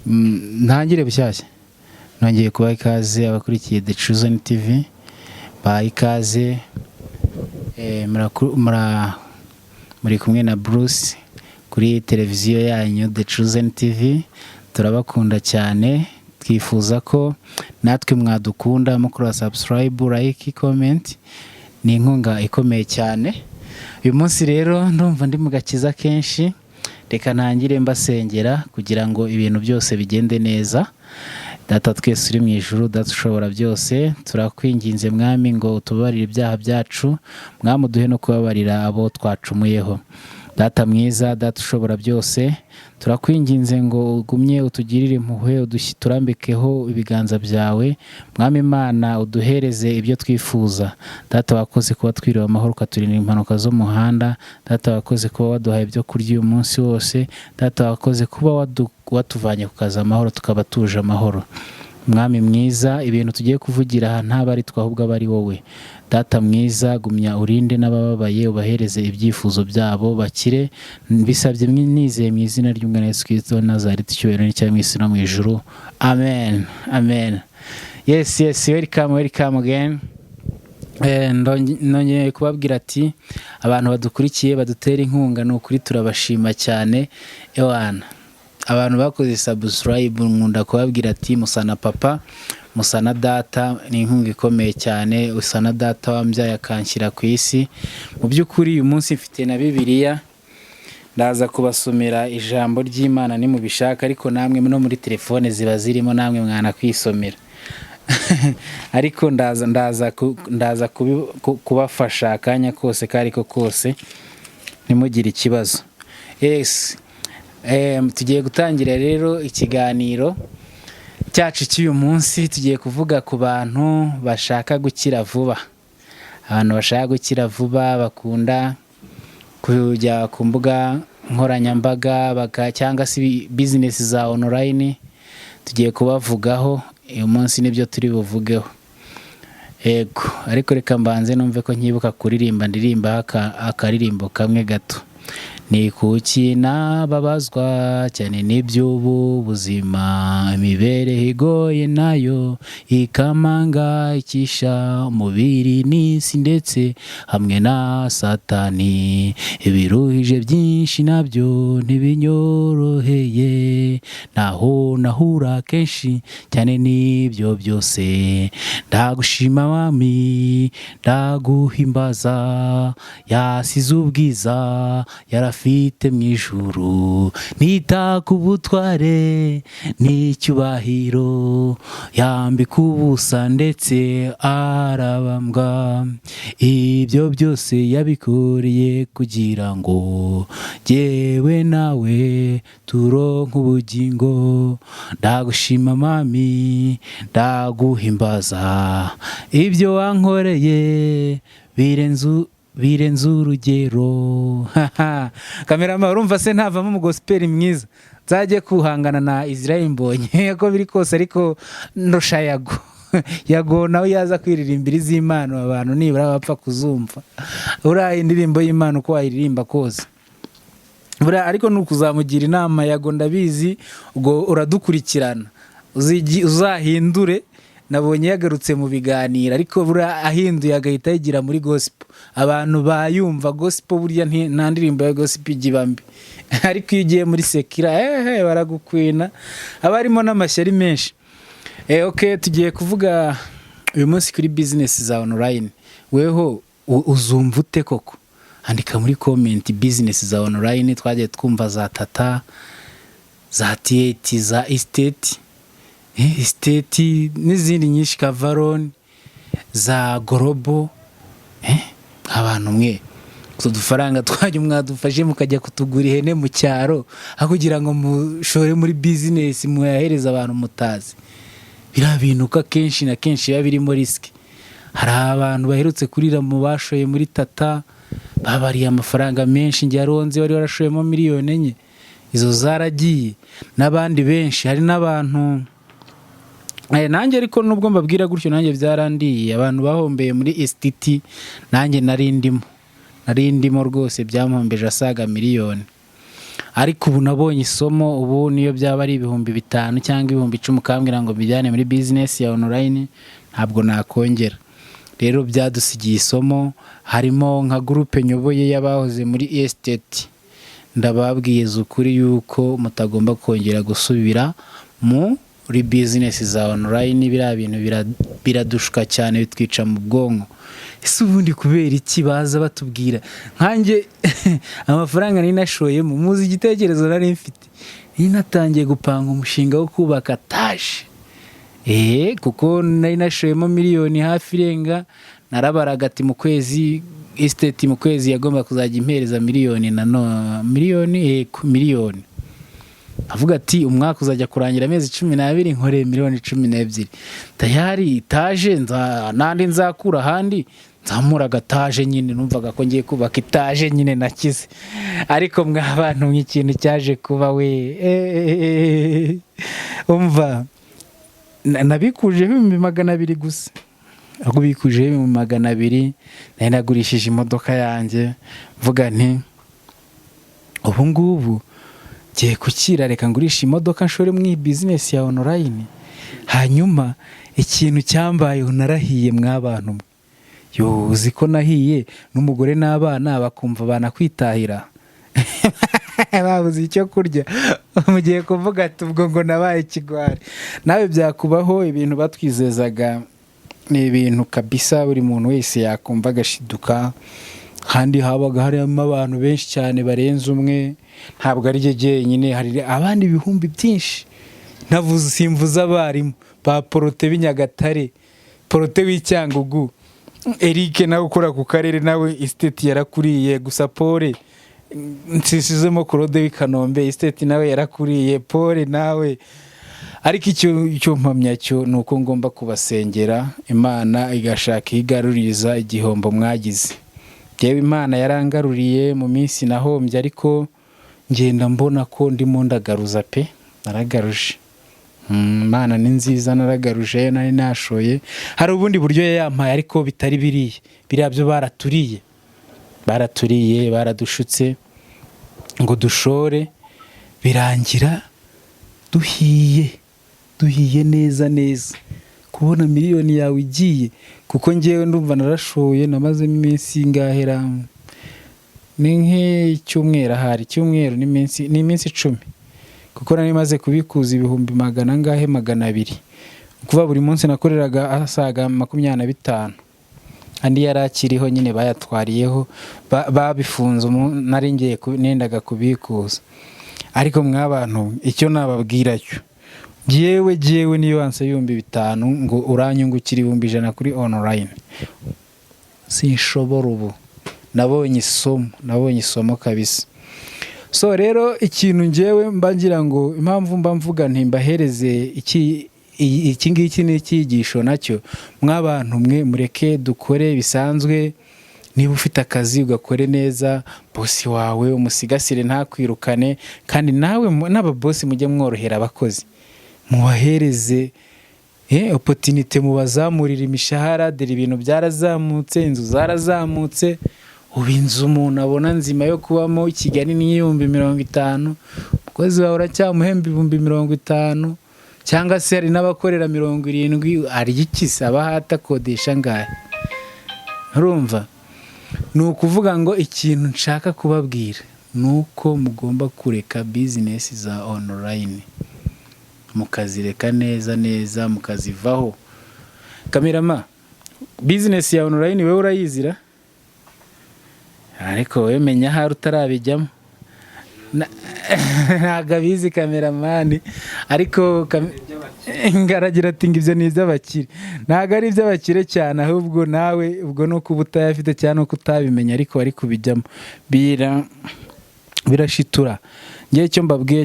Ntangire bushyashya. Nongeye kubaha ikaze abakurikiye The Chosen TV, baha ikaze. Muri kumwe na Bruce kuri televiziyo yanyu The Chosen TV. Turabakunda cyane, twifuza ko natwe mwadukunda mukora subscribe, like, comment. Ni inkunga ikomeye cyane. Uyu munsi rero ndumva ndi mu gakiza kenshi. Reka ntangire mbasengera kugira ngo ibintu byose bigende neza. Data twese uri mu ijuru, Data ushobora byose, turakwinginze Mwami ngo utubabarire ibyaha byacu. Mwami, uduhe no kubabarira abo twacumuyeho. Data mwiza, Data ushobora byose, turakwinginze ngo ugumye utugirire impuhwe, turambikeho ibiganza byawe. Mwami Imana, uduhereze ibyo twifuza. Data, wakoze kuba twiriwe amahoro, ukaturinda impanuka zo mu muhanda. Data, wakoze kuba waduhaye ibyo kurya uyu munsi wose. Data, wakoze kuba watuvanye ku kazi amahoro, tukaba tuje amahoro. Mwami mwiza, ibintu tugiye kuvugira aha ntabwo ari twe, ahubwo aba ari wowe. Data mwiza, gumya urinde n'abababaye, ubahereze ibyifuzo byabo, bakire. Bisabye nizeye mu izina ry'Umwana Yesu Kristo wa Nazareti. Icyubahiro n'icya mu isi no mu ijuru. Amen, amen. Yes, welcome, welcome again. Nongeye kubabwira ati abantu badukurikiye, badutera inkunga, ni ukuri turabashima cyane. Ewana, abantu bakoze subscribe, nkunda kubabwira ati musa na papa, musa na data. Ni inkunga ikomeye cyane. Usa na data wambyaye akanshyira ku isi. Mu by'ukuri uyu munsi mfite na Bibiliya, ndaza kubasomera ijambo ry'Imana nimubishaka, ariko namwe no muri telefone ziba zirimo, namwe mwanakwisomera. Ariko ndaza kubafasha akanya kose ko ariko kose, ntimugire ikibazo. Yes. Tugiye gutangira rero ikiganiro cyacu cy'uyu munsi. Tugiye kuvuga ku bantu bashaka gukira vuba. Abantu bashaka gukira vuba bakunda kujya ku mbuga nkoranyambaga cyangwa se bizinesi za online. Tugiye kubavugaho uyu munsi, nibyo turi buvugeho. Yego, ariko reka mbanze numve ko nkibuka kuririmba, ndirimba akaririmbo kamwe gato. Ni kuki nababazwa cyane n'iby'ubu buzima, imibereho igoye nayo ikamangayikisha umubiri n'isi ndetse hamwe na Satani? Ibiruhije byinshi nabyo ntibinyoroheye, naho nahura kenshi cyane n'ibyo byose. Ndagushima Mwami, ndaguhimbaza. Yasize ubwiza yarafite mu ijuru, nita ku butware n'icyubahiro, yambika ubusa ndetse arabambwa. Ibyo byose yabikoreye kugira ngo jyewe nawe turonke ubugingo. Ndagushima Mwami, ndaguhimbaza. Ibyo wankoreye birenze urugero. Cameraman, urumva se ntavamo umugospel mwiza? Nzajye kuhangana na Israel Mbonyi uko biri kose, ariko ndusha Yago. Yago nawe yaza kwiririmbira iz'Imana, abantu nibura bapfa kuzumva. Uriya indirimbo y'Imana uko wayiririmba kose buriya, ariko ni ukuzamugira inama. Yago, ndabizi ubwo uradukurikirana, uzahindure. Nabonye yagarutse mu biganiro, ariko buriya ahinduye agahita yigira muri gospel, abantu bayumva. Gospel burya nta ndirimbo ya gospel ijya iba mbi, ariko iyo ugiye muri secular, ehe, baragukwina, haba harimo n'amashyari menshi. Ok, tugiye kuvuga uyu munsi kuri bizinesi za online. Weho uzumva ute koko? Andika muri comment. Bizinesi za online twagiye twumva, za Tata, za tiyeti, za estate, estate n'izindi nyinshi, kavaroni, za Global. Abantu mwe, utwo dufaranga twanyu mwadufashe mukajya kutugura ihene mu cyaro, aho kugira ngo mushore muri bizinesi muyahereze abantu mutazi. Biriya bintu ko akenshi na kenshi biba birimo risk. Hari abantu baherutse kurira mu bashoye muri Tata, babariye amafaranga menshi. Njye nzi wari warashoyemo miliyoni 4, izo zaragiye, n'abandi benshi. Hari n'abantu, nanjye ariko nubwo mbabwira gutyo, nanjye byarandiye. Abantu bahombeye muri STT, nanjye nari ndimo, nari ndimo rwose, byampombeje asaga miliyoni. Ariko ubu nabonye isomo. Ubu niyo byaba ari 5000 cyangwa 10,000 ukambwira ngo mbijyane muri bizinesi ya online, ntabwo nakongera. Rero byadusigiye isomo. Harimo nka groupe nyoboye y'abahoze muri estate, ndababwiza ukuri yuko mutagomba kongera gusubira muri bizinesi za online. Biriya bintu biradushuka cyane, bitwica mu bwonko. Ese ubundi kubera iki baza batubwira? Nkanjye amafaranga nari nashoyemo, muzi igitekerezo nari mfite? Nari natangiye gupanga umushinga wo kubaka etaje, kuko nari nashoyemo miliyoni hafi irenga. Narabaraga ati mu kwezi estate mu kwezi yagomba kuzajya impereza miliyoni na no miliyoni, miliyoni. Avuga ati umwaka uzajya kurangira amezi 12 nkoreye miliyoni 12, tayari etaje n'andi nzakura ahandi nzamura agataje nyine. Numvaga ko ngiye kubaka etaje nyine nakize. Ariko mwa bantu, nk'ikintu cyaje kuba we, umva, nabikujeho 200,000 gusa. Aho bikujeho 200,000, nari nagurishije imodoka yanjye, mvuga nti ubu ngubu ngiye kukira, reka ngurisha imodoka nshore mu iyi bizinesi ya online. Hanyuma ikintu cyambayeho, narahiye mw'abantu mwe. Yo, uzi ko nahiye n'umugore n'abana bakumva banakwitahira babuze icyo kurya? Mugiye kuvuga ati ubwo ngo nabaye ikigwari. Nawe byakubaho. Ibintu batwizezaga ni ibintu kabisa buri muntu wese yakumva agashiduka. Kandi habaga harimo abantu benshi cyane barenze umwe, ntabwo ari jye jyenyine, hari abandi ibihumbi byinshi. Ntavuze, simvuze abarimu ba Porote b'i Nyagatare, Porote w'i Cyangugu, Eric nawe ukora ku karere, nawe estate yarakuriye. Gusa pole, nsisizemo Claude w'i Kanombe, estate nawe yarakuriye, pole nawe. Ariko icyo mpamya cyo ni uko ngomba kubasengera, Imana igashaka igaruriza igihombo mwagize. Yewe, Imana yarangaruriye mu minsi nahombye, ariko ngenda mbona ko ndimo ndagaruza pe, naragaruje. Imana ni nziza, naragaruje ayo nari nashoye. Hari ubundi buryo yampaye ariko bitari biriya. Biriya byo baraturiye, baraturiye, baradushutse ngo dushore, birangira duhiye, duhiye neza neza. Kubona miliyoni yawe igiye, kuko ngewe ndumva narashoye, namazemo iminsi ingahera, ni nk'icyumweru ahari, icyumweru n'iminsi, ni iminsi 10, kuko nari maze kubikuza ibihumbi magana angahe, 200. Kuva buri munsi nakoreraga asaga 25, andi yari akiriho nyine bayatwariyeho, babifunze nari ngiye nendaga kubikuza. Ariko mwabantu, icyo nababwira cyo, jyewe niyo wansa 5000 ngo uranyungukira 100,000 kuri online, sinshobora. Ubu nabonye isomo, nabonye isomo kabisa. So rero ikintu ngewe mba ngira ngo, impamvu mba mvuga nti mbahereze iki ngiki ni icyigisho nacyo, mw'abantu mwe, mureke dukore bisanzwe. Niba ufite akazi ugakore neza, boss wawe umusigasire ntakwirukane. Kandi nawe n'ababosi mujye mworohera abakozi, mubahereze opportunité, mubazamurire imishahara. Dore ibintu byarazamutse, inzu zarazamutse. Ubu inzu umuntu abona nzima yo kubamo i Kigali ni 50,000. Umukozi wawe uracyamuhemba 50,000, cyangwa se hari n'abakorera 70,000. Arya iki se? Aba atakodesha angahe? Urumva, ni ukuvuga ngo ikintu nshaka kubabwira ni uko mugomba kureka bizinesi za online, mukazireka neza neza, mukazivaho. Cameraman, bizinesi ya online wowe urayizira, ariko wowe menya ahari utarabijyamo. Ntabwo abizi cameraman, ariko ngaragira ati ngo ibyo ni iby'abakire. Ntabwo ari iby'abakire cyane, ahubwo nawe ubwo ni uko uba utayafite cyangwa nuko utabimenya, ariko wari kubijyamo. Birashitura. Ngewe icyo mbabwiye